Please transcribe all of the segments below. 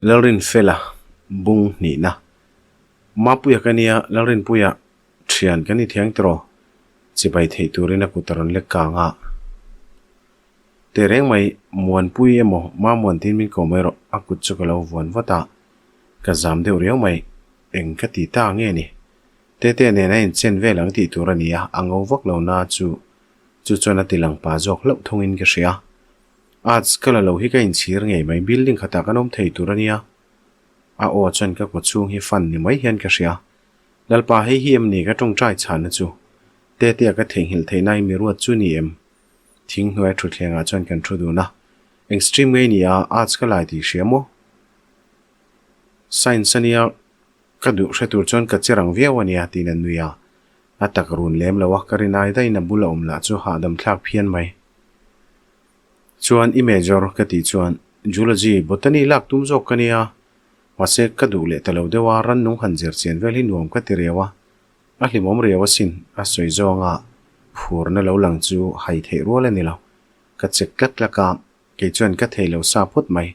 Lalrinfela bung hnihna. Mapuia ka nia, Lalrinpuia thian ka ni thiang tiraw? Chibai theih turin a kut a rawn lek kang a. Tehreng mai, Muanpui emaw Mamuan tiin min ko mai rawh, a kut chu ka lo vuan vat a. Ka zam deuh riau mai, eng ka ti ta nge ni? Tete nen a inchen vel ang tih tur a ni a, a ngo vak lo na chu chu chuan a ti lang pa zawk hlauh thungin ka hria. Arts ka la lo hi ka inchhir ngei mai, building khatah kan awm thei tur a nia. A aw chuan ka kaw chhung hi fan ni mai hian ka hria. Lalpa hei hi em ni ka tawngtai chhana chu? Tetea ka theihnghilh theih nai mi ruat chu ni em? Thing hnuaia thutthlengah chuan kan thu dun a. Eng stream ngei ni a, arts ka lai tih hria maw? Science a nia, ka duh hre tur chuan ka che rang viau a nia tiin a nui a. A tak run lem lo a, ka rinai daihin a bula awm lah chu hahdam thlak phian mai. Chuan i major ka tih chuan Zoology, Botany lak tum zawk ka nia. Mahse ka duh leh ta lo deuh a, rannung han zir chian vel hi nuam ka ti riau a. A hlimawm riau asin, a sawi zawnga phurna lo lang chu hai theih rual a ni lo. Ka check tlak tlak a, kei chuan ka thei lo sa phawt mai.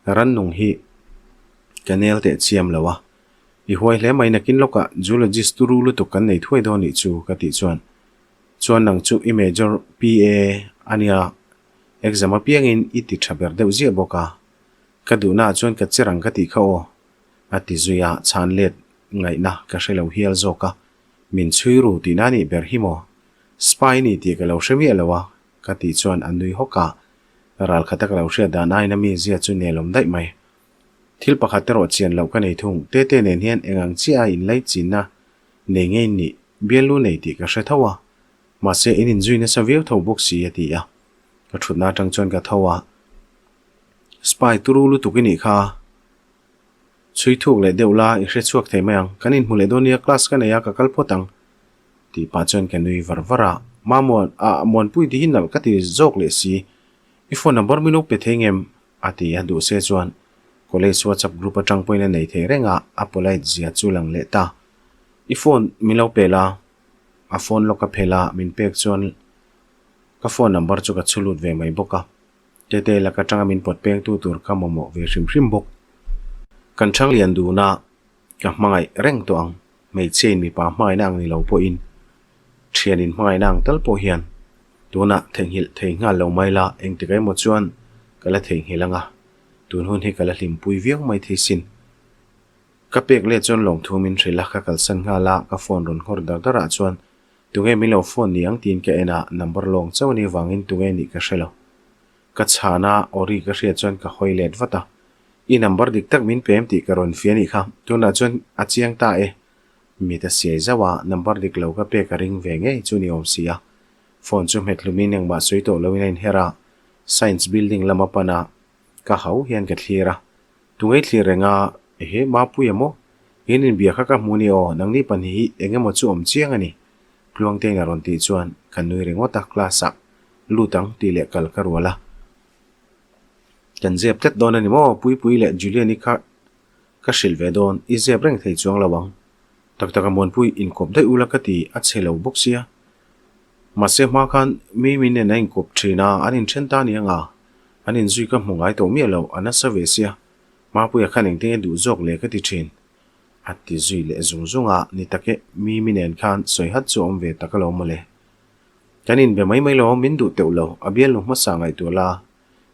Rannung hi ka nel teh chiam lo a. I huai hle mai nakin lawkah Zoologist turu lutuk kan nei thuai dawn nih chu ka tih chuan Chuan nang chu i major PA a nia, exam apiangin i ti tha ber deuh ziah bawk a. Ka duhnaah chuan ka che rang ka tih kha aw, a ti zui a, chhan let ngaihna ka hre lo hial zawk a. Min chhui ru tihna nih ber hi maw? Spy ni tih ka lo hre miah lo a, ka tih chuan a nui hawk a. Ral khata ka lo hriat dan aiin a mizia chu nelawm daih mai. Thil pakhat erawh chian loh ka nei thung, Tete nen hian eng ang chiah a inlaichinna nei ngei nih bialnu nei tih ka hre tho a, mahse in inzui nasa viau tho bawk si a ti a. Ka thutna atang chuan ka tho a, Spy turu lutuk i nih kha, chhui thuk leh deuh la i hre chhuak thei mai ang, kan inhmu leh dawn nia class ka nei a ka kal phawt ang tih pah chuan ka nui var var a, Mamuan, ah Muanpui ti hi nalh ka ti zawk leh si, i phone number min lo pe thei ngem? A ti a, duh se chuan college WhatsApp group atang pawhin a nei thei reng a, a polite zia chu lang leh ta. I phone min lo pe la, a phone lawk a phel a, min pek chuan ka phone number chu ka chhu lut ve mai bawk a. Tete lak atanga min pawt peng tu tur ka mamawh ve hrim hrim bawk. Kan thang lian dun a, ka hmangaih reng tawh ang. Hmeichhia in mipa hmangaihna ang ni lo pawhin thian in hmangaihna ang tal pawh hian tunah theihnghilh thei nghal lo mai la, engtik emaw chuan ka la theihnghilh ang a, tun hun hi ka la hlimpui viau mai thei sin. Ka pek leh chuan lawmthu min hrilh a, ka kalsan nghal a, ka phone rawn nghawr dar dar ah chuan tunge min lo phone ni ang tiin ka en a, number lawng chauh a nih vangin tunge nih ka hre lo. Ka chhan a, aw ri ka hriat chuan ka hawi let vat a, i number dik tak min pe em tih ka rawn fia nih kha, tunah chuan a chiang ta e. Mit a siai zauh a, number dik lo ka pek a ring ve ngei chu ni awm si a. Phone chu hmet hlumin engmah sawi tawh loin a inher a, Science building lama pan a, ka hau hian ka thlir a. Tungei thlir reng a, ehe Mapuia maw? In inbia kha ka hmu ni aw, nangni pahnih hi eng emaw chu awm chiang a ni. Tluangtein a rawn tih chuan ka nui ringawt a, class ah lut ang tih leh kal ka rual a. Kan zep tlat dawn a ni maw? Puipui leh Julian-i kha ka hrilh ve dawn, i zep reng thei chuang lo ang. Tak tak a Muanpui inkawp daih ula ka ti a chhe lo bawk sia. Mahse hma khan mi min nen a inkawp thin a, an inthen ta aniang a, an inzui ka hmu ngai tawh miah lo, a nasa ve sia. Mapuia khan engtin nge duh zawk le ka ti thin. A ti zui leh zung zung a, ni tak e, mi mi nen khan sawi hat chu a awm ve tak alawm mawle. Kan inbe mai mai lo, min duh teuh lo, a bialnu hmasa ngaihtuah la,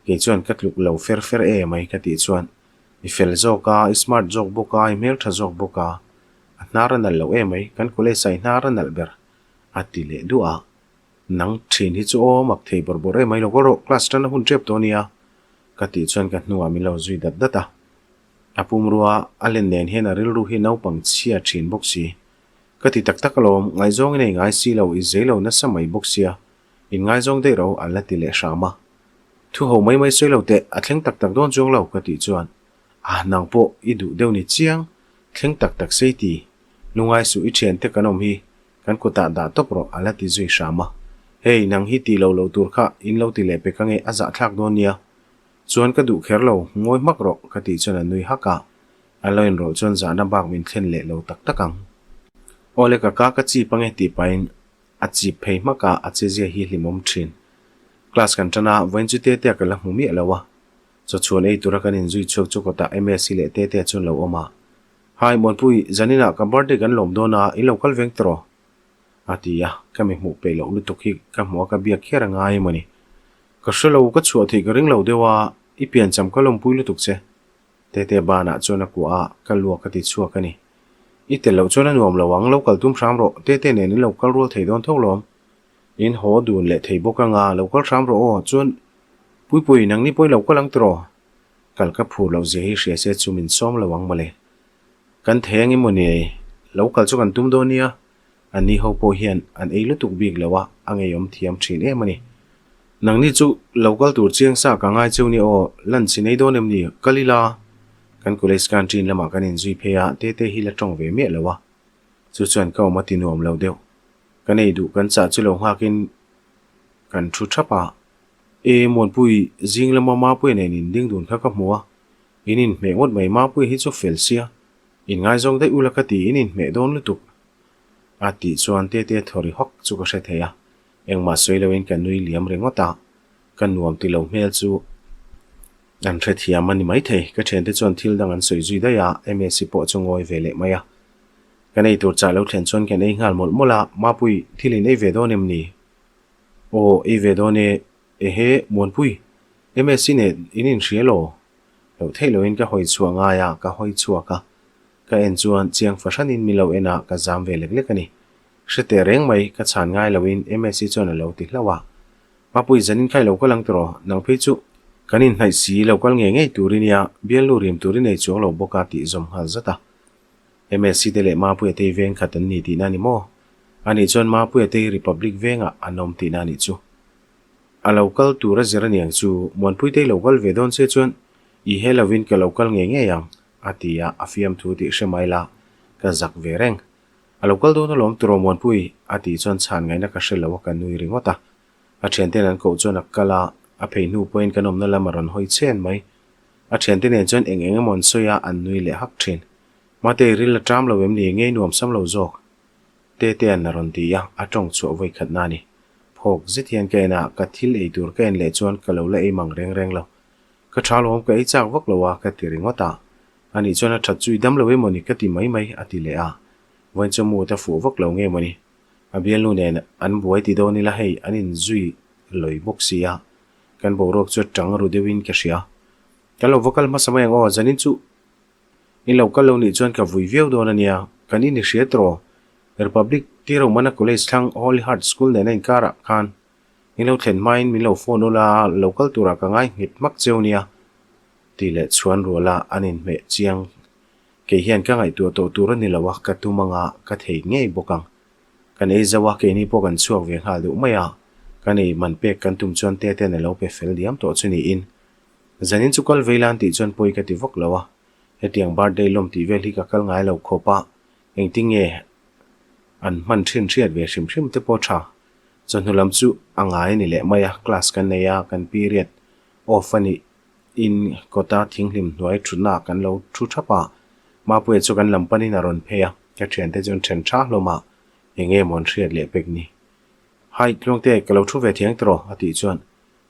kei chuan ka tluk lo fer fer e mai ka tih chuan, i fel zawk a, i smart zawk bawk a, i hmeltha zawk bawk a, a hnar a nalh lo e mai, kan college ah i hnar a nalh ber. A ti leh duah a, Nang thin hi chu aw mak thei bawrh bawrh em mai lo ka rawh, class tan a hun tep tawh ania ka tih chuan ka hnuah min lo zui dat dat a. A pumrua a len nen hian a rilru hi naupang chhia thin bawk si. Ka ti tak tak alawm, ngaihzawng i nei ngai si lo, i zei lo nasa mai bawk sia, in ngaizawng daih ro a la ti leh hram a. Thu ho mai mai sawi lo teh, a thleng tak tak dawn chuang lo ka tih chuan, Ah nang pawh i duh deuh ni chiang, thleng tak tak sei ti, lungai suh i thiante kan awm hi, Kan kutah dah tawp rawh a la ti zui hram a. Hei, nang hi tih lo loh tur kha in lo ti leh pek ange a zahthlak dawn nia. Chuan ka duh kher lo, ngawi hmak rawh ka tih chuan a nui hak a. A lo inrawlh chuan zahna bak min thlen leh lo tak tak ang. Awle ka ka ka chip ange tih pahin a chip phei hmak a, a chezia hi hlimawm thin. Class kan tan a, vawiin chu te te a ka la hmu miah lo a. Chawchhuan ei tura kan inzui chhuak chu kawtah Msi leh Tetea chuan lo awm a. Hi Muanpui, zaninah ka birthday kan lawm dawn a, in lo kal veng tawh rawh? A ti a, ka mi hmuh peih loh lutuk hi ka hmuh a ka biak kher a ngai emaw ni. Ka hre lo, ka chhuah theih ka ring lo deuh a, i piancham ka lawmpui lutuk che. Tetea banah chuan a kuah a, ka luak ka ti chhuak a ni. I tel loh chuan a nuam lo ang, lo kal tum hram rawh, Tetea nen in lo kal rual thei dawn tho lawm. In haw dun leh thei bawk anga, lo kal hram rawh aw, chuan Puipui, nangni pawh i lo kal ang tiraw? Kal ka phur loh zia hi hria se chu min sawm lo ang mawle. Kan thei ang emaw ni ei? Lo kal chu kan tum dawn nia. An ni ho pawh hian an ei lutuk bik lo a, a ngeiawm thiam thin em a ni. Nangni chu lo kal tur chiang sa ka ngai cheu nia aw, lunch in ei dawn em ni? Kal ila. Kan college canteen lamah kan inzui phei a, Tete hi la tawng ve miah lo a. Chu chuan ka awm a ti nuam lo deuh. Kan ei duh kan chah chu lo nghakin kan thu thap a. E Muanpui, zing lama Mapuia nen in ding dun kha ka hmu a, in inhmeh ngawt mai Mapuia hi chu fel sia, in ngaizawng daih ula ka ti in inhmeh dawn lutuk. A tih chuan Tete thawri hawk chu ka hre thei a, engmah sawi loin ka nui liam ringawt a, ka nuam ti lo hmel chu an hrethiam a ni maithei. Ka thiante chuan thil dang an sawi zui daih a, Msi pawh chu ngawi ve leh mai a. Kan ei tur chah lo thlen chuan kan ei nghal mawlh mawlh a, Mapui, thil in ei ve dawn em ni? Aw, ei ve dawn e. Ehe, Muanpui, MSc nen in inhria law? Loh theih loin ka hawi chhuah ngai a, ka hawi chhuak a. Ka en chuan chiang fahranin min lo en a, ka zam ve lek lek a ni. Hre teh reng mai, ka chhan ngai loin MSc chuan a lo ti hlauh a. Mapui, zanin kha i lo kal ang tiraw? Nang phei chu kan inhnaih si, lo kal ngei ngei tur i nia, bialnu rim tur i nei chuang lo bawk a tih zawm nghal zat a. MSc te leh Mapuia te hi veng khat an ni tihna a ni maw? Anih chuan Mapuia te hi Republic vengah an awm tihna a nih chu. A lo kal tur a zir a niang chu, Muanpuitei lo kal ve dawn che chuan i he lovin ka lo kal ngei ngei ang, a ti a, a fiamthu tih hre mai la, ka zak ve reng. A lo kal dawn alawm tiraw Muanpui? a tih chuan chhan ngaihna ka hre lo a, ka nui ringawt a. A thianten an koh chuan a kal a, a phei hnu pawhin kan awmna lam a rawn hawi chhen mai. A thiante nen chuan eng eng emaw an sawi a, an nui leh hak thin. Mate, ril a ṭam lo em ni? Ngei nuam sam lo zawk. Tetea'n a rawn ti a, a ṭawng chhuah vawi khat na ni. Phawk zet hian ka en a, ka thil ei tur ka en leh chuan ka lo la ei mang reng reng lo. Ka ṭha lawm, ka ei chak vak lo a, ka ti ringawt a. Anih chuan a ṭhat chu i dam lo emaw ni ka ti mai mai, a ti leh a. Vawiin chu mood a fuh vak lo nge maw ni? A bialnu nen an buai ti dawn ila hei an inzui lawi bawk si a, kan boruak chu a ṭang ru deuhin ka hria. Kan lo va kal hmasa mai ang aw, zanin chu In lo kal lo nih chuan ka vui viau dawn a nia, kan in i hriat rawh. Republic Tiromana College thlang Holy Heart School nena inkarah khan in lo thlen hmain min lo phone ula, lo kal turah ka ngai nghet hmak cheu nia tih leh chhuan ruala an inhmeh chiang. Kei hian ka ngaihtuah tawh tur a ni lo a, ka tum anga ka thei ngei bawk ang. Kan ei zo a, keini pawh kan chhuak ve nghal deuh mai a, kan ei man pek kan tum chuan Tetea'n a lo pe fel diam tawh chu niin. Zanin chu kal vei lan tih chuan pawi ka ti vak lo a, hetiang birthday lawm tih vel hi ka kal ngai lo khawp a, engtin nge an hman thin hriat ve hrim hrim te pawh tha. Chawhnu lam chu a ngai a ni leh mai a, class kan nei a, kan period off a nih in kawta thinghlim hnuai thutna ah kan lo thu thap a, Mapuia chu kan lam panin a rawn phei a, ka thiante chu an then tha hlawm a, eng nge maw an hriat leh pek ni. Hai Tluangte ka lo thu ve thiang tiraw a tih chuan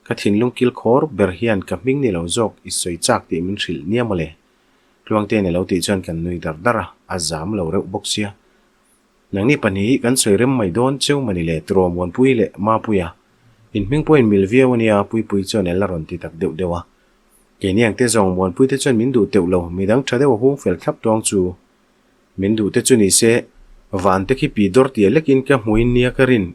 Ka thinlung kil khawr ber hian ka hming ni lo zawk i sawi chak tih min hrilh nia mawle. Tluangte ni lo tih chuan kan nui dar dar a, a zam lo reuh bawk sia. Nangni pahnih hi kan sawi rem mai dawn cheu mani le tiraw Muanpui leh Mapuia. In hming pawh in mil viau a nia Puipui chuan ela rawn ti tak deuh deuh a. Keini ang te zawng Muanpui te chuan min duh teuh lo, midang tha deuh a hung fel thlap tuang chu. Min duh te chu ni se, van te khi pi dawr tia lekin ka hmuin nia ka rin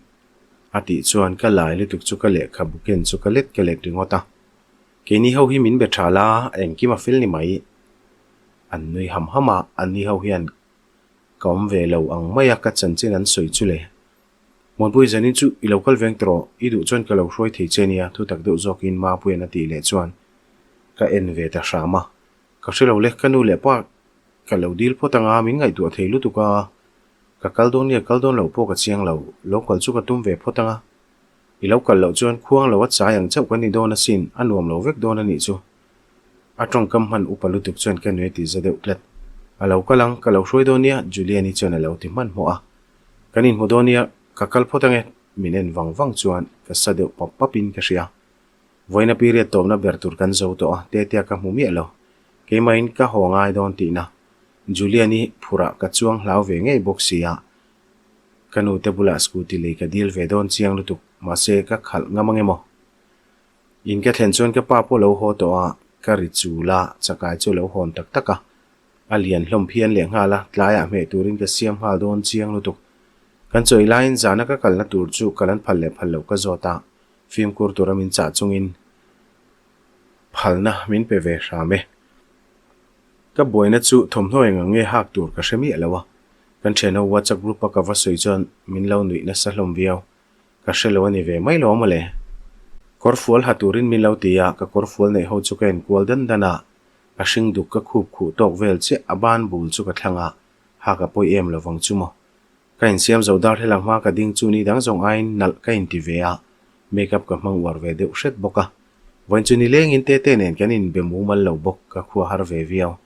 A tih chuan ka lai lutuk chu ka lehkhabu ken chu ka let ka let ringawt a. Keini ho hi min be tha la, engkim a fel ni mai. An nui ham ham a, anni ho hian ka awm ve lo ang mai a ka chanchin an sawi chu le. Muanpui zanin chu i lo kal veng tawh rawh, i duh chuan ka lo hruai thei che nia thutak deuh zawkin Mapuia'n a tih leh chuan ka en ve ta hram a. Ka hre lo le, ka nu leh pa ka lo dil phawt anga min ngaihtuah thei lutuk a. Ka kal dawn nge kal dawn loh pawh ka chiang lo, lo kal chu ka tum ve phawt ang a. I lo kal loh chuan khuang lo a chai ang chauh kan ni dawn asin, a nuam lo vek dawn a nih chu. A tawngkam hman upa lutuk chuan ka nui a ti za deuh tlat. A lo kal ang, ka lo hruai dawn nia, Julian-i chuan a lo ti hmanhmawh a. Kan inhmu dawn nia, ka kal phawt ang e, min en vang vang chuan ka sa deuh pap pap in ka hria. Vawiina period tawpna ber tur kan zo tawh a, Tetea ka hmu miah lo. Keimahin ka haw ngai dawn tihna. Julian-i phurah ka chuang hlau ve ngei bawk si a. Ka nu te bulah scooty lei ka dil ve dawn chiang lutuk, mahse ka khalh ngam ange maw? In ka thlen chuan ka pa pawh lo haw tawh a, ka ri chul a, chakai chu a lo hawn tak tak a. A lian hlawm phian leh nghal a, tlaiah hmeh turin ka siam nghal dawn chiang lutuk. Kan chawi laiin zana ka kalna tur chu ka lan phal leh phal loh ka zawt a, fimkhur tura min chah chungin phalna min pe ve hram e. Ka buaina chu thawmhnaw eng ang nge hak tur ka hre miah lo a, kan thianho WhatsApp group a ka va sawi chuan min lo nuih nasa hlawm viau. Ka hre lo a ni ve mai lo mawle. Kawrfual ha turin min lo ti a, ka kawrfual neih ho chu ka enkual dan dan a, A hring duk ka khup khuh tawk vel chiah a ban bul chu ka thlang a, ha ka pawi em lovang chu maw. Ka insiam zo dar helang hma ka ding chu ni dang zawng aiin nalh ka inti ve a, make up ka hmang uar ve deuh hret bawk a. Vawiin chu nilengin Tete nen kan inbe mumal lo bawk ka khua har ve viau.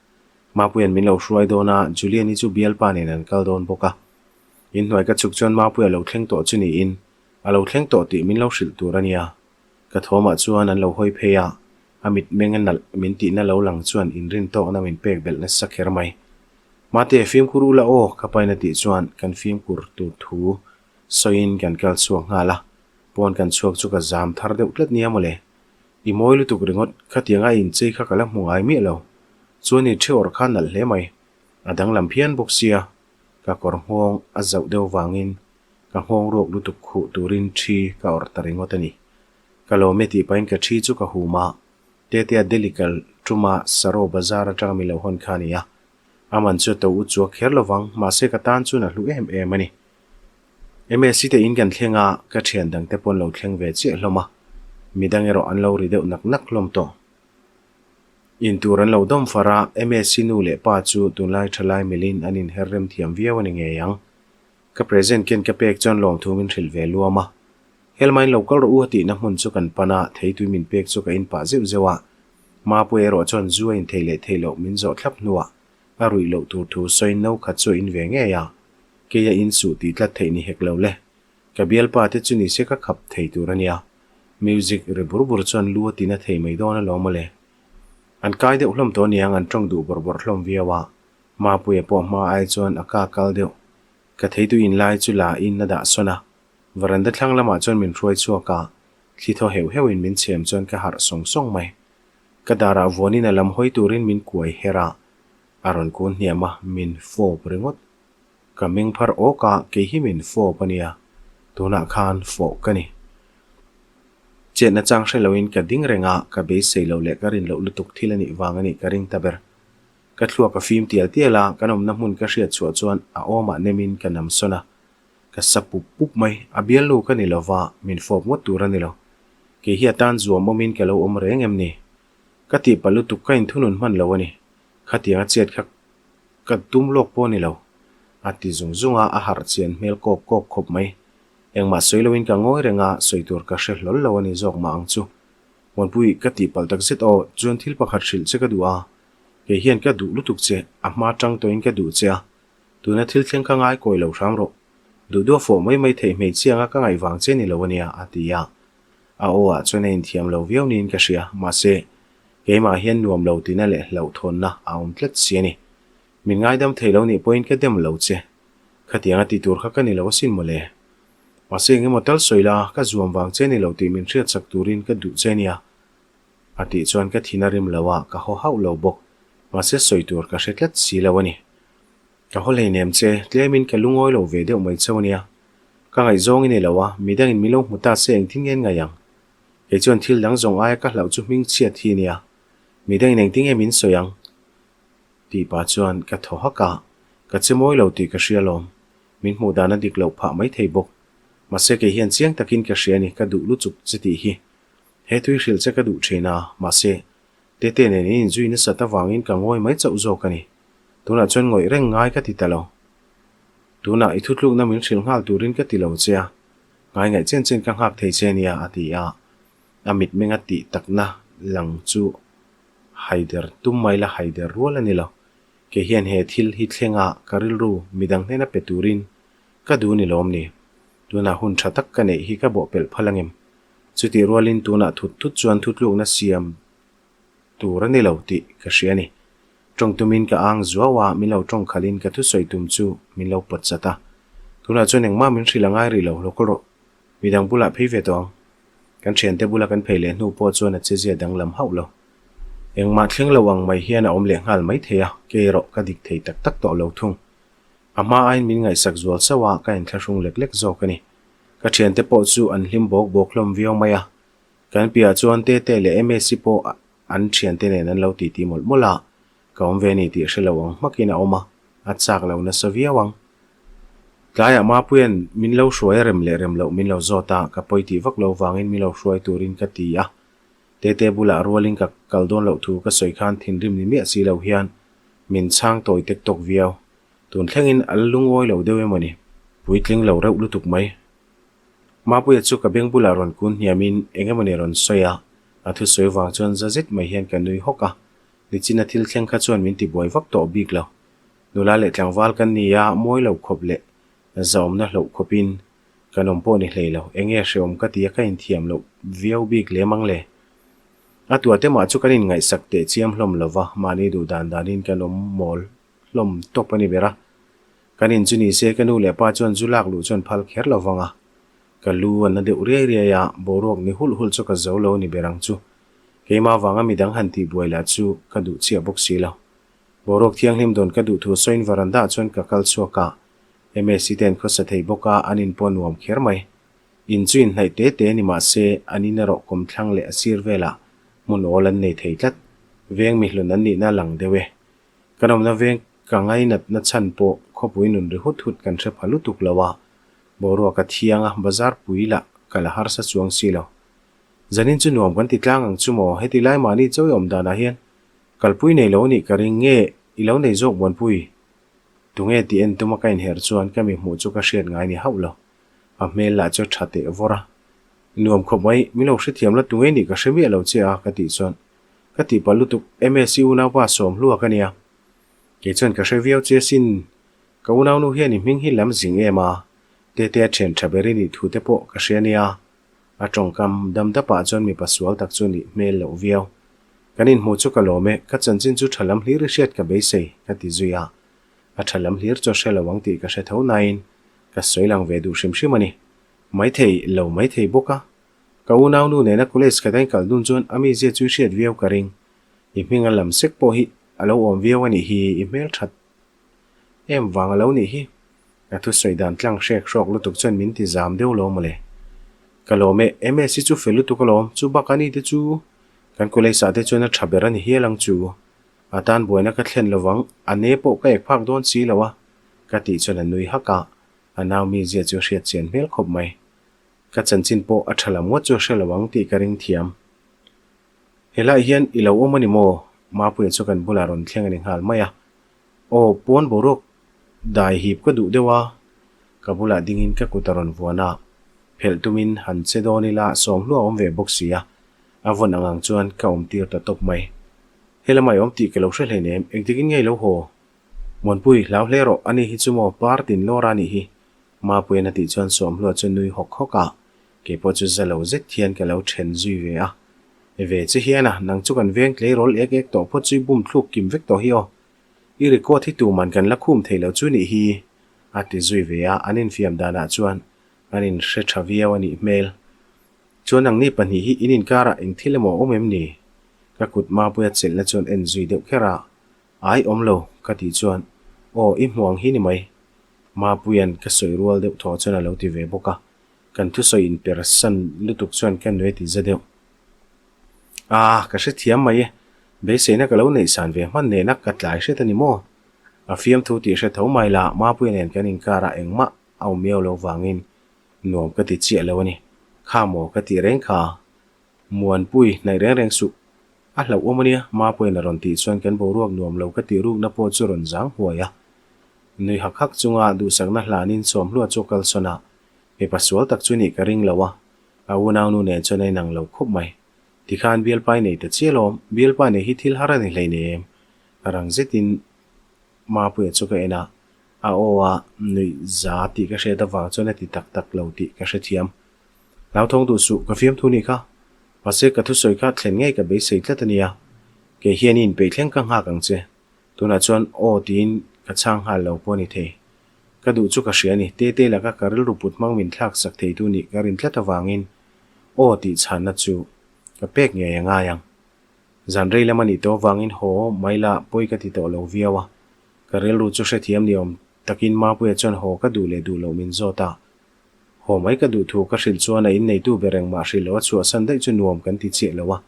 Mapuia'n min lo hruai dawn a, Julian-i chu bialpa nen an kal dawn bawk a. Inhnuai ka chhuk chuan Mapuia lo thleng tawh chu niin a lo thleng tawh tih min lo hrilh tur a nia. Ka thawmah chuan an lo hawi phei a, a mitmeng a nalh min tihna lo lang chuan inrin tawkna min pek belh nasa kher mai. Mate, fimkhur ula aw, ka pain a tih chuan kan fimkhur tur thu sawiin kan kal chhuak nghal a, pawn kan chhuak chu ka zam thar deuh tlat nia mawle. I mawi lutuk ringawt, khatianga i inchei kha ka la hmu ngai miah lo. Chuan i thi awrh kha nalh hle mai, a danglam phian bawk sia, ka kawr nghawng a zauh deuh vangin Ka nghawng ruak lutuk khuh turin thi ka awrh ta ringawt a ni. Ka lawm e tih pahin ka thi chu ka hum a, Tetea Delhi kal tuma Saro Bazar atanga mi lo hawn kha a ni a. A man chu a to u chuak kher lovang, mahse ka tan chuan a hlu em em a ni. MSC te in kan thleng a, ka thian dangte pawn lo thleng ve chiah hlawm a, midang erawh an lo ri deuh nak nak hlawm tawh. In tur an lo dawm far a, MSC nu leh pa chu tunlai thalai milin an inher rem thiam viau a ni ngei ang. Ka present ken ka pek chuan lawmthu min hrilh ve luam a. Helmain lo kal rawh u a tihna hmun chu kan pan a, theitui min pek chu ka in pah zeuh zeuh a. Mapuia erawh chuan zu a inthei leh theih loh min zawh thlap hnuah a ruih loh tur thu sawiin no khat chu a in ve ngei a. Kei a in suh tih tlat theih ni hek lo le. Ka bialpa te chu nise ka khap thei tur a nia. Music ri bur bur chuan lu a tina thei mai dawn alawm mawle. An kai deuh hlawm tawh aniang an tawng duh bawrh bawrh hlawm viau a. Mapuia pawh hma ai chuan a ka kal deuh. Ka theitu in lai chu la in a dah sawn a, veranda thlang lamah chuan min hruai chhuak a, thli thaw heuh heuh in min chhem chuan ka harh sawng sawng mai. Ka darah vuan in a lam hawi turin min kuai her a, a rawn kun hniam a, min fawp ringawt. Ka meng phar awk a, kei hi min fawp a nia, tunah khan fawh ka ni. Chetna chang hre loin ka ding reng a, ka beisei loh leh ka rin loh lutuk thil a nih vang a nih ka ring ta ber. Ka thluak a fim tial tial a, kan awmna hmun ka hriat chhuah chuan a awmah nemin ka nam sawn a. Ka sa pup pup mai, a bialnu ka ni lova, min fawp ngawt tur a ni lo. Kei hi a tan zuam awmin ka lo awm reng em ni? Ka tihpalh lutuk ka inthunun hman lo a ni. Khatiang a chet kha ka tum lawk pawh a ni lo. A ti zung zung a, a harh chian hmel kawk kawk khawp mai. Engmah sawi loin ka ngawi reng a, sawi tur ka hre hlawl lo a ni zawk mah ang chu. Muanpui, ka tihpalh takzet aw, chuan thil pakhat hrilh che ka duh a. Kei hian ka duh lutuk che, a hma tang tawhin ka duh che a, tuna thil thleng kha ngai kawi lo hram rawh. Duh duh a fawh mai mai theih hmeichhia anga ka ngaih vang che ni lo ania, a ti a. A aw ah chuan a inthiam lo viau niin ka hria, mahse, keimah hian nuam lo tina leh hlauhthawnna a awm tlat si a ni. Min ngaidam thei lo nih pawhin ka dem lo che. Khatianga ti tur kha ka ni lo asin mawle. Mahse, engemaw tal sawi la, ka zuam vang che ni lo tih min hriatsak turin ka duh che ania. A tih chuan ka thin a rim lo a, ka haw hauh lo bawk. Mahse sawi tur ka hre tlat si lo a ni. Ka haw hleinem che, tlemin ka lungawi lo ve deuh mai cheu ania. Ka ngaihzawng i nei lo a, midangin min lo hmu ta se engtin nge an ngaih ang? Kei chuan thil dang zawng aia ka hlauh chu hming chhiat hi ania. Midangin engtin nge min sawi ang? Tih pah chuan ka thaw hak a, ka che mawi lo tih ka hria alawm. Min hmuh dan a dik loh phah mai thei bawk. Mahse kei hian chiang takin ka hria a ni, ka duh luchuk che tih hi. He tui hrilh che ka duh thin a, mahse, Tete nen in inzui nasat avangin ka ngawi mai chauh zawk a ni. Tunah chuan ngawih reng ngai ka ti ta lo. Tunah i thutlukna min hrilh nghal turin ka ti lo che a, ngai ngaih chen chen ka nghak thei che nia, a ti a. A mitmenga tih takna lang chu haider tum mai la haider rual a ni lo. Kei hian he thil hi thlenga ka rilru midang hnena pe turin ka duh ni lawm ni. Tunah hun tha tak ka neih hi ka bawhpelh phal angem? Chutih rualin tunah thut thut chuan thutlukna siam tur a ni lo tih ka hria a ni. Tawng tumin ka ang zuau a, min lo tawng khalhin ka thusawi tum chu min lo pawt chat a. Tunah chuan engmah min hrilh a ngai rih lo, lo kawl rawh. Midang bulah phei ve tawh ang. Kan thiante bula kan phei leh hnu pawh chuan a chezia danglam hauh lo. Engmah thleng lo ang mai hian a awm leh nghal mai thei a, kei erawh ka dik thei tak tak tawh lo thung. A hma aiin min ngaihsak zual sauh a, ka inthlahrung lek lek zawk a ni. Ka thiante pawh chu an hlim bawk bawk hlawm viau mai a. Kan piahah chuan Tete leh Msi pawh an thiante nen an lo titi mawlh mawlh a, ka awm ve a ni tih hre lo ang hmakin a awm a, a chak lo nasa viau ang. Tlaiah Mapuia'n min lo hruai a rem leh rem loh min lo zawt a, ka pawi tih vak lo vangin min lo hruai turin ka ti a. Tete bulah rualin ka kal dawn loh thu ka sawi khan thinrim ni miah si lo hian min chhang tawi tek tawk viau. Tun thlengin a la lungawi lo deuh emaw ni? Puitling lo reuh lutuk mai. Mapuia chu ka beng bulah rawn kun hniamin eng emaw ni rawn sawi a, a thusawi vang chuan za zet mai hian ka nui hawk a. Nichina thil thleng kha chuan min tibuai vak tawh bik lo. Nula leh tlangval kan ni a, mawi lo khawp leh zaawmna hloh khawpin kan awm pawh ni hlei lo. Eng nge hrehawm ka ti a, ka inthiam loh viau bik lem ang le. A tuate mah chu kan inngaihsak teh chiam hlawm lo va, mahni duh dan danin kan awm mawl hlawm tawp a ni ber a. Kan in chu ni se ka nu leh pa chuan zu lak luh chuan phal kher lo vang a. Ka lu a na deuh riai riai a, boruak ni hulh hulh chu ka zo lo ni ber ang chu. Keimah vanga midang han tihbuai lah chu ka duh chiah bawk si lo. Boruak thianghlim dawn ka duh thu sawiin veranda ah chuan ka kal chhuak a, MSC te an khawsa thei bawk a, an in pawh nuam kher mai. In chu inhnaih te te ni mah se, an in erawh kawmthlang leh a sir velah hmun awl an nei thei tlat. Veng mihlun an nihna a lang deuh e. Kan awmna veng ka ngainatna chhan pawh khawpui nun ri hut hut kan hre pha lutuk lo a, boruak a thiang a, bazar pui lah ka la harsa chuang si lo. Zanin chu nuam kan ti tlang ang chu maw, heti lai mahni chawi awm danah hian Kalpui nei lo nih ka ring nge i lo nei zawk Buanpui? Tunge tih en tuma ka inherh chuan ka mi hmuh chu ka hriat ngai ni hauh lo. A hmel lah chu tha teh vawr a. Nuam khawp mai, min lo hrethiam la tunge nih ka hre miah lo che a ka tih chuan ka tihpalh lutuk MSc unaupa Sawmhlua ka nia. Kei chuan ka hre viau che sin, ka unaunu hian i hming hi lam zing em a, Tetea thian tha ber i nih thu te pawh ka hria nia. A tawngkam dam dapah chuan mipa sual tak chu nih hmel loh viau. Kan inhmuh chu ka lawm e, ka chanchin chu tha lam hlir i hriat ka beisei, ka ti zui a. A tha lam hlir chu a hre lo ang tih ka hre tho nain ka sawi lang ve duh hrim hrim a ni. Maithei lo maithei bawk a. Ka unaunu nena college khat a inkal dun chuan a mizia chu i hriat viau ka ring. I hming a lam sek pawh hi a lo awm viau a nih hi, i hmelthat em vang a lo nih hi. Ka thusawi dan tlang hrek hrawk lutuk chuan min ti zam deuh lo mawle. Ka lawm e, MS hi chu fel lutuk alawm, chu bakah ni te chu kan college ah te chuan a tha ber a ni hial ang chu. A tan buaina ka thlen lovang, a ne pawh ka ek phak dawn si lo a, ka tih chuan a nui hak a, a nau mizia chu a hriat chian hmel khawp mai. Ka chanchin pawh a tha lam ngawt chu a hre lo ang tih ka ring thiam. Helaiah hian i lo awm a ni maw? Mapuia chu kan bulah rawn thleng a ni nghal mai a. Aw, pawn boruak dai hip ka duh deuh a, ka bulah dingin ka kut a rawn vuan a, phelh tumin han che dawn ila sawmhlua awm ve bawk si a, a vawn ang ang chuan ka awm tir ta tawp mai. Helamah i awm tih ka lo hre hleinem, engtikin nge i lo haw? Muanpui, hlau hle rawh, ani hi chu maw par tin lawr a nih hi, Mapuian a tih chuan sawmhlua chu nui hawk hawk a, keipawh chu za lo zet hian ka lo then zui ve a. Ve che hian a, nang chu kan veng tleirawl ek ek tawh phawt chu i bum thluk kim vek tawh hi aw. I record hi tuman kan la khum thei lo chu nih hi, a ti zui ve a, an infiam danah chuan an inhre tha viau a nih hmel. Chuan nangni pahnih hi in inkarah eng thil emaw a awm em ni? Ka kut Mapuia chelhna chuan en zui deuh kher a, Ai awm lo, ka tih chuan, Aw, i hmuh ang hi ni mai. Mapuia'n ka sawi rual deuh thaw chuan a lo ti ve bawk a, kan thusawi inpersan lutuk chuan ka nui a ti za deuh. Ah, ka hrethiam mai e, beiseina ka lo neihsan ve hman nena ka tlai hret a ni maw? A fiamthu tih hre tho mai la, Mapuia nen kan inkarah engmah a awm miau lo vangin nuam ka ti chiah lo a ni. Kha maw ka tih reng kha? Muanpui, hnaih reng reng suh. A hlauhawm a nia, Mapuia'n a rawn tih chuan kan boruak nuam lo ka tih rukna pawh chu rawn zang huai a. Nui hak hak chunga duhsakna hlanin Sawmhlua chu a kalsawn a, mipa sual tak chu nih ka ring lo a, A unaunu nen chuan a inang lo khawp mai. Tikhan bialpa i nei ta chiah lawm, bialpa nei hi thil har a ni hleinem. Rang zetin Mapuia chu ka en a, a aw a nuih za tih ka hriat avang chuan a ti tak tak lo tih ka hrethiam. Hlauthawng duh suh, ka fiamthu nih kha. Mahse, ka thusawi kha thlen ngei ka beisei tlat a nia. Kei hian i inpeih thleng ka nghak ang che. Tunah chuan aw tiin ka chhang nghal lo pawh a ni thei. Ka duh chu ka hria a ni, Tete laka ka rilru put hmang min thlak sak theitu nih ka rin tlat avangin aw tih chhanna chu ka pek ngei a ngai ang. Zan rei lam a nih tawh avangin haw mai la pawi ka ti tawh lo viau a. Ka rilru chu hrethiam ni awm takin Mapuia chuan haw ka duh leh duh loh min zawt a. Haw mai ka duh thu ka hrilh chuan a inneitu ber engmah hrilh loh a chhuahsan daih chu nuam kan ti chiah lo a.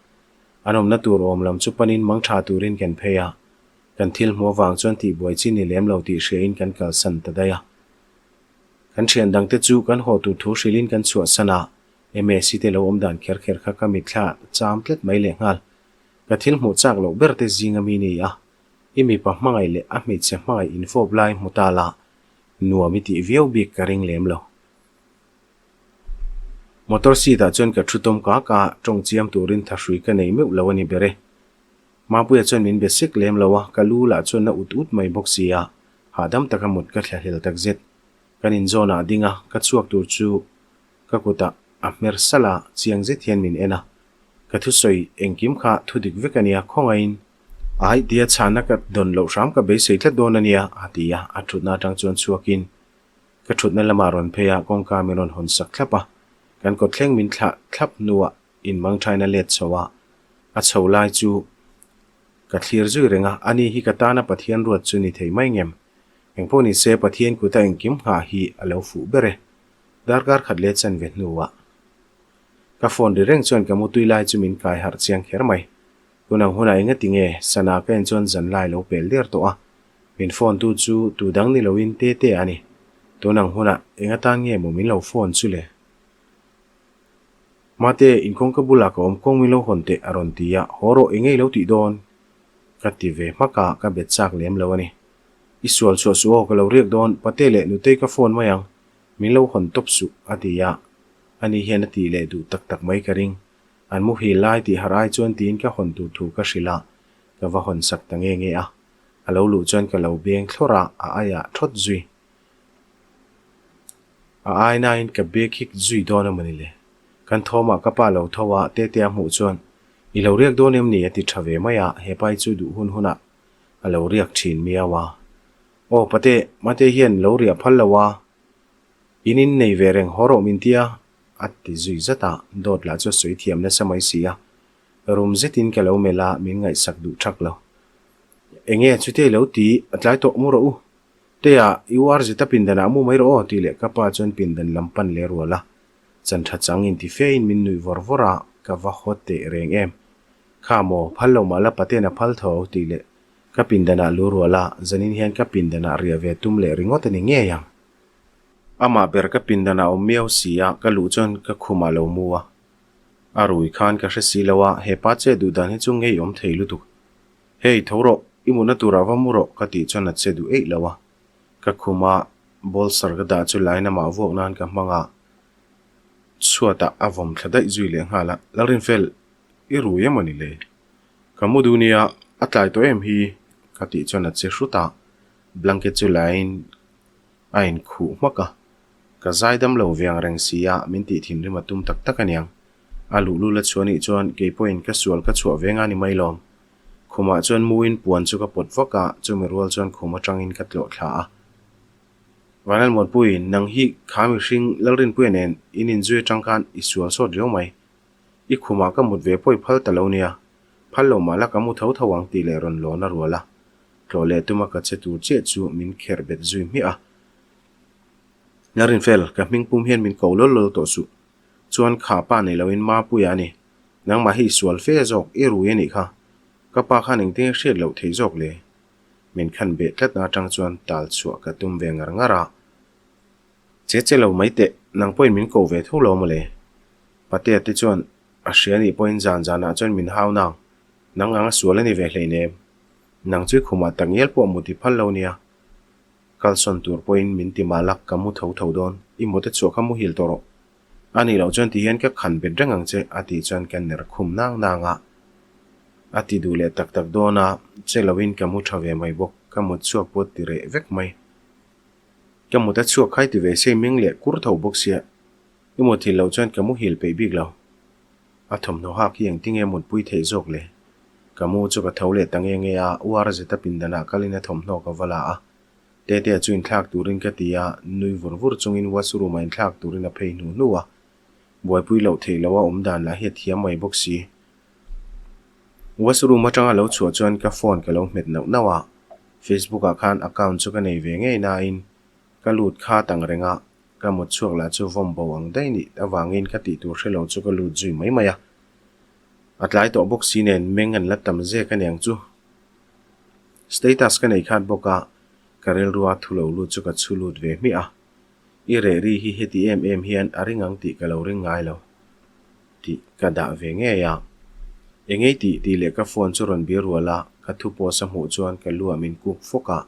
An awmna tur awm lam chu panin mang tha turin kan phei a. Kan thil hmuh avang chuan tihbuai chi ni lem lo tih hriain kan kalsan ta daih a. Kan thian dangte chu kan haw tur thu hrilhin kan chhuahsan a, MAC te lo awm dan kher kher kha ka mitthla cham tlat mai lehnghal. Ka thil hmuh chak loh ber te zing a mi ni a, i mipa hmangaih leh a hmeichhe hmangaih infawp lai hmu ta la, nuam i tih viau bik ka ring lem lo. Motor seat ah chuan ka thu tawm kak a, tawng chiam turin thahrui ka nei meuh lo a ni ber e. Mapuia chuan min be sek lem lo a, ka lu lah chuan na ut ut mai bawk si a, hahdam taka mut ka thlahlel takzet. Kan inzawn ah a ding a, ka chhuak tur chu ka kutah a hmer salh a, chiang zet hian min en a. Ka thusawi engkim kha thu dik vek a nia, khawngaihin Aih tia chhana ka dawn loh hram ka beisei tlat dawn a nia, a ti a, a thutna atang chuan chhuakin ka thutna lamah rawn phei a, kawngka min rawn hawn sak thlap a, kan kawt thleng min thlah thlap hnuah inmangthain a let chho a, a chho lai chu ka thlir zui reng a, ani hi ka tana Pathian ruat chu ni thei mai ngem? Engpawh ni se Pathian kuta engkim nghah hi a lo fuh ber e. Darkar khat let chan ve hnuah ka phone ri reng chuan ka mutui lai chu min kai harh chiang kher mai. Tunang hunah engati nge sana ka en chuan zan lai lo pel der tawh a, min phone tu chu tu dang ni loin Tete a ni. Tunang hunah eng atan nge maw min lo phone chu le? Mate, in kawngka bulah ka awm kawng min lo hawn teh a rawn ti a, haw rawh eng nge i lo tih dawn? Ka ti ve hmak a, ka bet chak lem lo a ni. I sual chhuah suh aw, ka lo riak dawn, Pate leh Nutei ka phone mai ang, min lo hawn tawp suh a ti a, ani hian a tih leh duh tak tak mai ka ring. An muhil lai tih harh ai chuan tiin ka hawn tur thu ka hrilh a, ka va hawn sak ta nge nge a. A lo luh chuan ka lo beng thlawrh a, a aiah thawt zui. A ai nain ka bag hik zui dawn a mawni le. Kan thawmah ka pa lo tho a, Tete a hmuh chuan, I lo riak dawn em ni? a ti tha ve mai a, he pai chu duh hun hunah a lo riak thin miau a. Aw Pate, Mate hian lo riah phal lo a, in in nei ve reng haw rawh min tia, A ti zui zat a, dawt lah chu a sawi thiam nasa mai si a. Rum zetin ka lo melh a, min ngaihsak duh thak lo. Enge chutia i lo ti, a tlai tawh mu rawh u. Tea, i uar zeta pindanah mu mai rawh aw tih leh ka pa chuan pindan lam pan leh rual a. Chan tha chang inti fein min nuih vawr vawr a, ka va haw teh reng em. Kha maw, phal lo mah la paten a phal tho tih leh ka pindanah lu rual a, zanin hian ka pindanah riah ve tum leh ringawt a ni ngei ang. Amah ber ka pindan a awm miau si a, ka luh chuan ka khum ah lo mu a. A rui khan ka hre si lo a, he pa che duh dan hi chu ngei awm thei lutuk. Hey, tho rawh, i mutna turah va mu rawh ka tih chuan a che duh eih lo a. Ka khum a, bolster ka dah chu line amah vuak nan ka hmang a, chhuatah a vawm thla daih zui leh nghal a, Lalrinfel, i rui emaw ni le? Ka mu duh nia, a tlai tawh em hi? ka tih chuan a che hrut a, blanket chu line A inkhuh hmak a, ka zaidam lo ve ang reng si a, min tih thinrim a tum tak tak aniang. A luhlul a chhuah nih chuan kei pawhin ka sual ka chhuah ve nga ni mai lawm. Khumah chuan muin puan chu ka pawt vak a, chumi rual chuan khum atangin ka tlawh thla a. Vanlalmuanpui, nang hi kha mihring Lalrinpuia nen in inzui atang khan i sual sawt riau mai. I khumah ka mut ve pawh i phal ta lo nia, phal lo mah la ka mu tho tho ang tih leh rawn lawn a rual a. Tlawh leh tuma ka che tur chiah chu min kherh bet zui hmiah a. Narinfel, ka hming pum hian min ko lawl lawl tawh suh. Chuan kha pa nei loin Mapuia a ni. Nangmah hi i sual fe zawk, i rui a nih kha. Ka pa khan engtin nge hriat loh theih zawk le? Min khan beh tlatna atang chuan tal chhuah ka tum ve ngar ngar a. Che che lo mai teh, nang pawhin min ko ve tho lo mawle. Patea te chuan a hria nih pawhin zan zanah chuan min hau nang. Nang anga sual a ni ve hleinem. Nang chu i khumah tak ngial pawh mut i phal lo nia. Kalsawn tur pawhin min ti mah lak ka mu tho tho dawn, i mut a chhuah kha muhil tawh rawh. A nih loh chuan ti hian ka khan bet reng ang che a tih chuan ka ner khum nang nang a. A ti duh leh tak tak dawn a, che loin ka mu tha ve mai bawk, ka mut chhuak pawh ti reh vek mai. Ka mut a chhuak khai ti ve se ming leh kur tho bawk sia. I muthilh loh chuan ka muhil peih bik lo. A thawmhnaw hak hi engtinge mutpui theih zawk le? Ka mu chu ka tho leh ta nge nge a, uar zeta pindanah kalin a thawmhnaw ka va la a. Tetea chu inthlak turin ka ti a, nui vur vur chungin washroom ah inthlak turin a phei hnu hnu a. Buaipui loh theih loh a awm dan lah hi a thiam mai bawk si. Washroom atanga lo chhuah chuan ka phone ka lo hmet nauh nauh a, Facebook ah khan account chu ka nei ve ngei nain ka lut khat ang reng a, ka mut chhuak lah chu vawm bo ang daih nih avangin ka tih tur hre lo chu ka lut zui mai mai a. A tlai tawh bawk si nen meng an la tam zek aniang chu. Status ka nei khat bawk a, ka rilrua thu lo lut chu ka chhu lut ve hmiah a. I reh ri hi heti em em hian a ring ang tih ka lo ring ngai lo tih ka dah ve ngei a. Engei tih tih leh ka phone chu rawn bir rual a, ka thu post a hmuh chuan ka lu ah min kuk fawk a.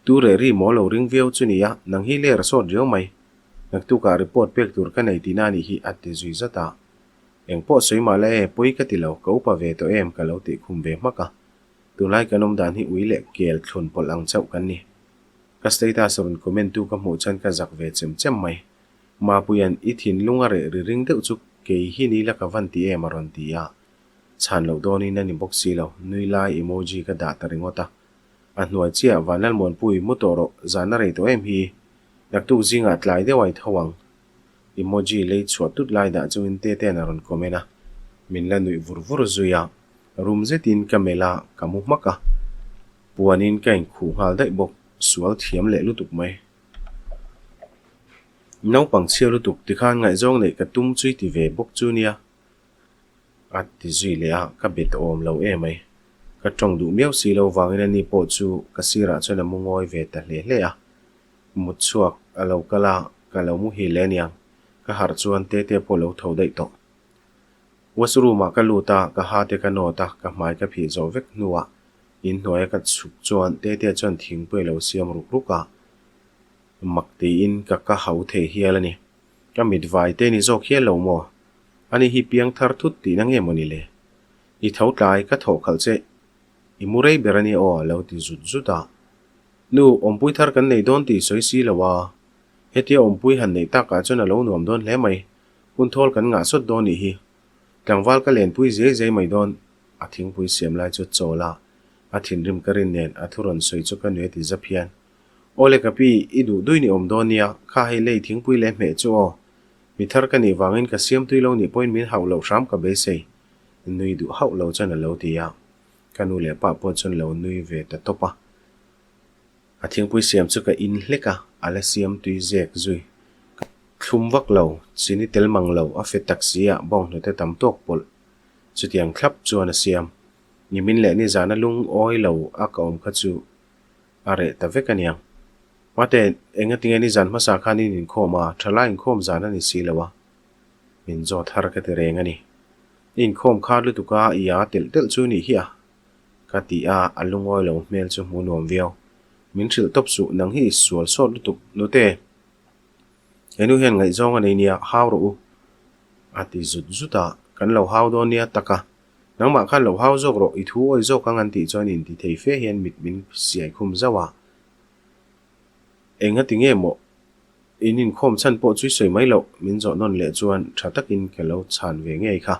Tu reh ri maw lo ring viau chu nia, nang hi ler a sawt riau mai. Naktukah report pek tur ka nei tihna anih hi a ti zui zat a. Eng pawh sawi mah la e, pawi ka ti lo, ka upa ve tawh em ka lo tih khum ve hmak a. Tunlai kan awm dan hi ui leh kel thlun pawlh ang chauh kan ni. Ka status rawn comment tu ka hmuh chuan ka zak ve chem chem mai. Mapuia'n i thinlung a reh ri ring deuh chu kei hi ni la ka van ti em a rawn ti a. Chhan loh dawnin a ni bawk si lo, nui lai emoji ka dah ta ringawt a. A hnuai chiah Vanlalmuanpui mu tawh rawh, zan a rei tawh em hi. Naktuk zingah tlai deuh a i tho ang. Emoji lei chhuah tut lai dah chungin Tetea'n a rawn comment a. Min la nuih vur vur zui a. Rum zetin ka melh a, ka mu hmak a. Puanin ka inkhuh nghal daih bawk, sual thiam leh lutuk mai. Naupang chhia lutuk tikhan ngaihzawng neih ka tum chu i ti ve bawk chu nia. A ti zui leh a, ka bet awm lo em ai. Ka tawng duh miau si lo vangin ani pawh chu ka sirah chuan a mu ngawi ve ta hle hle a. Mut chhuak a lo kal a, ka lo muhil leh aniang. Ka harh chuan Tete pawh lo tho daih tawh. Washroom ah ka lut a, ka ha te ka nawt a, ka hmai ka phih zawh vek hnuah inhnuaia ka chhuk chuan Tete chuan thingpui a lo siam ruk ruk a. Mak tiin ka ka hau thei hial a ni. Ka mit vai te ni zawk hial lo maw? Ani hi piang thar thut tihna nge maw ni le? I tho tlai, ka thawh khalh che. I mu rei ber a nia aw a lo ti zut zut a. Nu, awmpui thar kan nei dawn tih sawi si lo a. Hetia awmpui han neih takah chuan a lo nuam dawn hle mai. Hun thawl kan ngah sawt dawn nih hi. Tlangval ka lenpui zei zei mai dawn. A thingpui siam lai chu chawl a, a thinrim ka rin nen a thu rawn sawi chu ka nui a ti zap hian. Awle ka pi, i duh dui ni awm dawn nia, kha hei lei thingpui leh hmeh chu aw. Mi thar ka nih vangin ka siam tui lo nih pawhin min hauh loh hram ka beisei. Nui duh hauh lo chuan a lo ti a. Ka nu leh pa pawh chuan lo nui ve ta tawp a. A thingpui siam chu ka in hlek a, a la siam tui zek zui. Ka thlum vak lo, chini tel mang lo, a fet tak si a, bawnghnute tam tawk pawlh. Chutiang thlap chuan a siam. Nimin leh nizana lungawi lo a ka awm kha chu a reh ta vek aniang. Mate, engatinge nizan hmasa khan in inkhawm a, thalai inkhawm zan a ni si lo a. Min zawt har ka ti reng a ni. I inkhawm khat lutuk a, i a telh telh chu nih hi a. Ka ti a, a lungawi lo hmel chu hmu nuam viau. Min hrilh tawp suh, nang hi i sual sawt lutuk, nute. He nu hian ngaihzawng a nei nia, hau rawh u. A ti zut zut a, kan lo hau dawn nia tak a. Nangmah khan lo hau zawk rawh, i thu awi zawk ang an tih chuan inti thei fe hian mit min siai khum zauh a. Enga ti nge maw? In inkhawm chhan pawh chu i sawi mai loh, min zawh nawn leh chuan tha takin ka lo chhan ve ngei kha.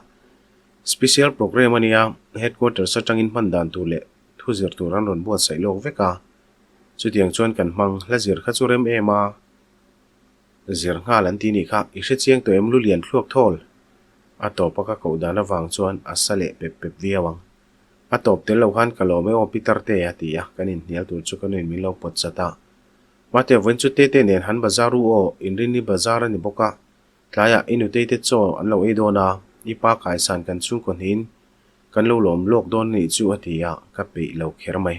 Special programme a nia, headquarters atangin hman dan tur leh thu zir tur an rawn buatsaih lawk vek a. Chutiang chuan kan hmang, hla zir kha chu rem em a. Zir nghal an ti nih kha, i hre chiang tawh em lu lian thluak thawl? A tawp a ka koh dan avang chuan a sa leh pep pep viau ang. A tawp tel lo khan ka lawm e aw Peter te a ti a, kan inhnial tur chu ka nuin min lo pawt chat a. Mate vawiin chu Tete nen han bazar u aw, inrinni bazar a ni bawk a, tlaiah i nutei te chaw an lo ei dawn a, i pa kaisan kan chhungkaw hnihin kan lo lawm lawk dawn a nih chu a ti a, ka peih lo kher mai.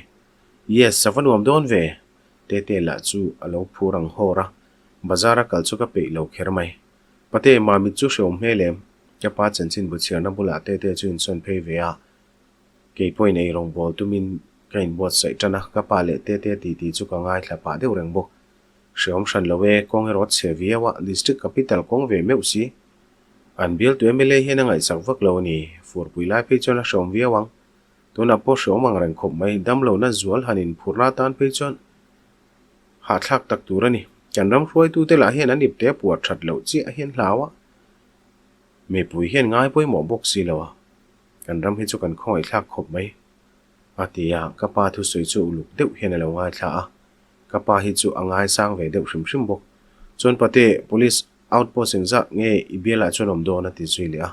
Yes, a va nuam dawn ve! Tete lah chu a lo phur ang hawr a, bazar a kal chu ka peih lo kher mai. Pate, Mamit chu hreawm hmel em? Ka pa chanchin bu chhiarna bulah Tete chu insawn phei ve a, kei pawhin ei rawngbâwl tumin ka inbuatsaih ṭan a, ka pa leh Tete titi chu ka ngaithla pah deuh reng bawk. Hreawm hran lo e, kawng erawh a chhe viau a, District Capital kawng ve meuh si. An bialtu mla hian a ngaihsak vak lo a ni, furpui lai phei chuan a hreawm viau ang. Tunah pawh hreawm ang reng khawp mai, damlohna zual han inphurhna atan phei chuan hahthlak tak tur a ni. Kan ram hruaitute lah hian an ipte puar that loh chiah hian hlau a, mipui hian ngai pawimawh bawk si lo a, kan ram hi chu kan khawngaihthlak khawp mai, a ti a, ka pa thusawi chu uluk deuh hian a lo ngaithla a, ka pa hi chu a ngaisang ve deuh hrim hrim bawk. Chuan pate, Police outpost engzah nge i bialah chuan awm dawn a ti zui leh a.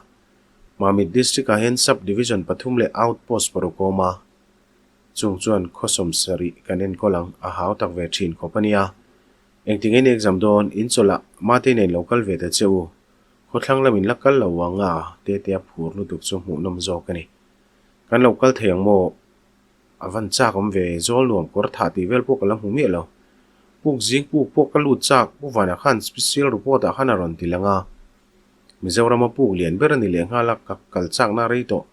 Mamit District ah hian Sub Division pathum leh Outpost paruk a awm a, chung chuan khawsawm sarih kan enkawl ang a hau tak ve thin khawp a nia. Engtin nge ni exam dawn, in chawlh ah Mate nen lo kal ve ta che u, khawthlang lam in la kal lo ang a, tete a phur lutuk chu hmuhnawm zawk a ni. Kan lo kal thei ang maw? A van chak awm ve, zawl nuam kawr thah tih vel pawh ka la hmu miah lo. Puk zing puk pawh ka lut chak, Pu Vana khan special report ah khan a rawn ti lang a. Mizorama puk lian ber a ni leh nghal a, ka kal chakna rei tawh.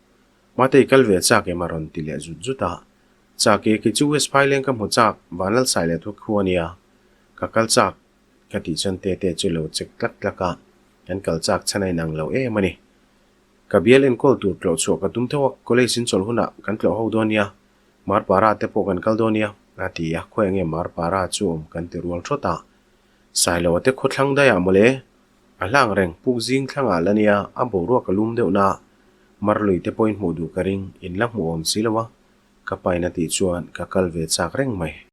Mate i kal ve chak em a rawn ti leh zut zut a. Chak e, kei chu West Phaileng ka hmu chak, Vanlalsai leh thu khu a nia. Ka kal chak ka tih chuan Tete chu lo chek tlak tlak a, kan kal chak chhan a inang lo em a ni. Ka bial enkawl tur tlawh chhuah ka tum tho a, college in chawlh hunah kan tlawh ho dawn nia, Marpara te pawh kan kal dawn nia, a ti a, khawi enge Marpara chu awm kan ti rual thawt a. Sailoa te khawthlang daiah mawle, a hlang reng puk zing thlangah la nia, a boruak a lum deuh na, Marlui te pawhin hmuh duh ka ring, in la hmuh awm si lo a, ka pain a tih chuan ka kal ve chak reng mai.